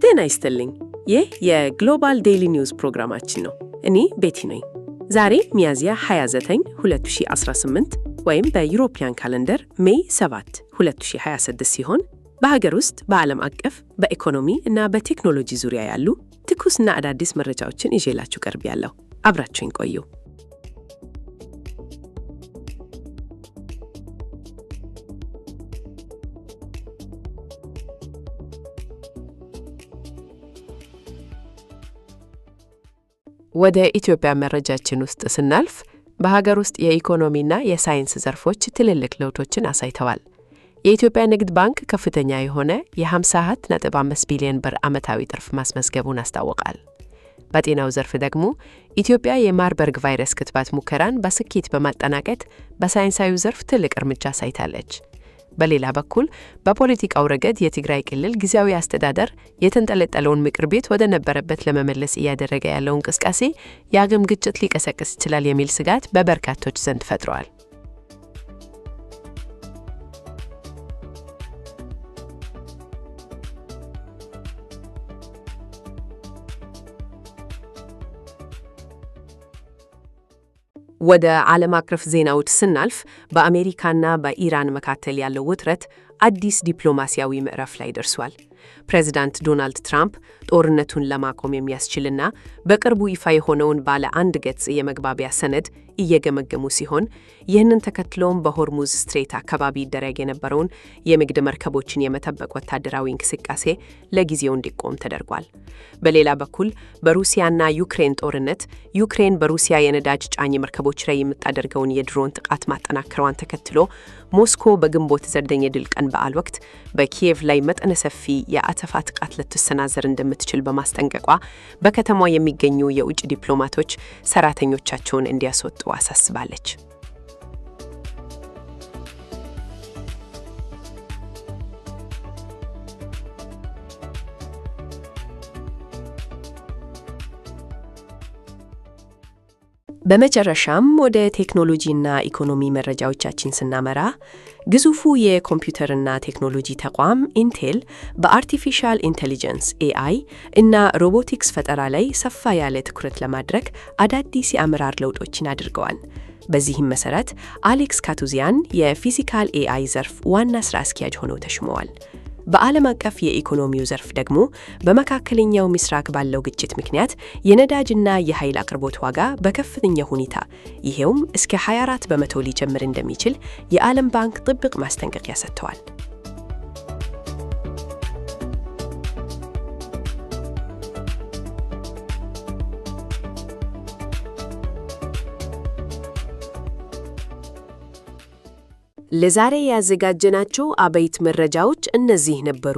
ጤና ይስጥልኝ። ይህ የ Global Daily News ፕሮግራማችን ነው። እኔ ቤቲ ነኝ። ዛሬ ሚያዝያ 29 2018 ወይም በ European calendar May 7 2026 ሲሆን በሀገር ውስጥ፣ በዓለም አቀፍ፣ በኢኮኖሚ እና በቴክኖሎጂ ዙሪያ ያሉ ትኩስና አዳዲስ መረጃዎችን ይዤላችሁ ቀርቤያለሁ። አብራችሁኝ ቆዩ። ወደ ኢትዮጵያ መረጃችን ውስጥ ስናልፍ በሀገር ውስጥ የኢኮኖሚና የሳይንስ ዘርፎች ትልልቅ ለውጦችን አሳይተዋል። የኢትዮጵያ ንግድ ባንክ ከፍተኛ የሆነ የ54.5 ቢሊዮን ብር ዓመታዊ ትርፍ ማስመዝገቡን አስታውቋል። በጤናው ዘርፍ ደግሞ ኢትዮጵያ የማርበርግ ቫይረስ ክትባት ሙከራን በስኬት በማጠናቀቅ በሳይንሳዊ ዘርፍ ትልቅ እርምጃ አሳይታለች። በሌላ በኩል በፖለቲካው ረገድ የትግራይ ክልል ጊዜያዊ አስተዳደር የተንጠለጠለውን ምክር ቤት ወደ ነበረበት ለመመለስ እያደረገ ያለው እንቅስቃሴ ዳግም ግጭት ሊቀሰቅስ ይችላል የሚል ስጋት በበርካቶች ዘንድ ፈጥሯል። ወደ ዓለም አቀፍ ዜናዎች ስናልፍ በአሜሪካና በኢራን መካከል ያለው ውጥረት አዲስ ዲፕሎማሲያዊ ምዕራፍ ላይ ደርሷል። ፕሬዚዳንት ዶናልድ ትራምፕ ጦርነቱን ለማቆም የሚያስችልና በቅርቡ ይፋ የሆነውን ባለ አንድ ገጽ የመግባቢያ ሰነድ እየገመገሙ ሲሆን፣ ይህንን ተከትሎም በሆርሙዝ Strait አካባቢ ይደረግ የነበረውን የንግድ መርከቦችን የመጠበቅ ወታደራዊ እንቅስቃሴ ለጊዜው እንዲቆም ተደርጓል። በሌላ በኩል በሩሲያና ዩክሬን ጦርነት ዩክሬን በሩሲያ የነዳጅ ጫኝ መርከቦች ላይ የምታደርገውን የድሮን ጥቃት ማጠናከሯን ተከትሎ ሞስኮ በግንቦት 9 የድል ቀን በዓል ወቅት በኪየቭ ላይ መጠነ ሰፊ የአጸፋ ጥቃት ልትሰናዘር እንደምትችል በማስጠንቀቋ በከተማዋ የሚገኙ የውጭ ዲፕሎማቶች ሰራተኞቻቸውን እንዲያስወጡ አሳስባለች። በመጨረሻም ወደ ቴክኖሎጂና ኢኮኖሚ መረጃዎቻችን ስናመራ ግዙፉ የኮምፒውተርና ቴክኖሎጂ ተቋም ኢንቴል በ artificial intelligence AI እና ሮቦቲክስ ፈጠራ ላይ ሰፋ ያለ ትኩረት ለማድረግ አዳዲስ የአመራር ለውጦችን አድርገዋል። በዚህም መሰረት አሌክስ ካቱዚያን የ physical AI ዘርፍ ዋና ስራ አስኪያጅ ሆነው ተሹመዋል። በዓለም አቀፍ የኢኮኖሚው ዘርፍ ደግሞ በመካከለኛው ምስራቅ ባለው ግጭት ምክንያት የነዳጅና የኃይል አቅርቦት ዋጋ በከፍተኛ ሁኔታ፣ ይሄውም እስከ 24% ሊጨምር እንደሚችል የዓለም ባንክ ጥብቅ ማስጠንቀቂያ ሰጥተዋል። ለዛሬ ያዘጋጀናቸው አበይት መረጃዎች እነዚህ ነበሩ።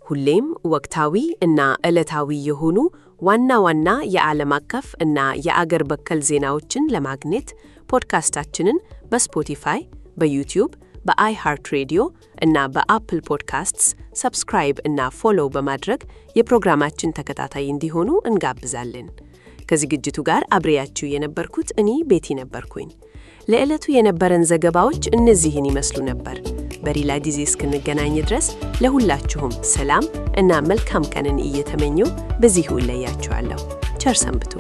ሁሌም ወቅታዊ እና ዕለታዊ የሆኑ ዋና ዋና የዓለም አቀፍ እና የአገር በቀል ዜናዎችን ለማግኘት ፖድካስታችንን በ Spotify፣ በ YouTube፣ በ iHeartRadio እና በ Apple Podcasts subscribe እና follow በማድረግ የፕሮግራማችን ተከታታይ እንዲሆኑ እንጋብዛለን። ከዝግጅቱ ጋር አብሬያችሁ የነበርኩት እኔ ቤቲ ነበርኩኝ። ለዕለቱ የነበረን ዘገባዎች እነዚህን ይመስሉ ነበር። በሌላ ጊዜ እስክንገናኝ ድረስ ለሁላችሁም ሰላም እና መልካም ቀንን እየተመኘሁ በዚሁ እለያችኋለሁ። ቸር ሰንብቱ።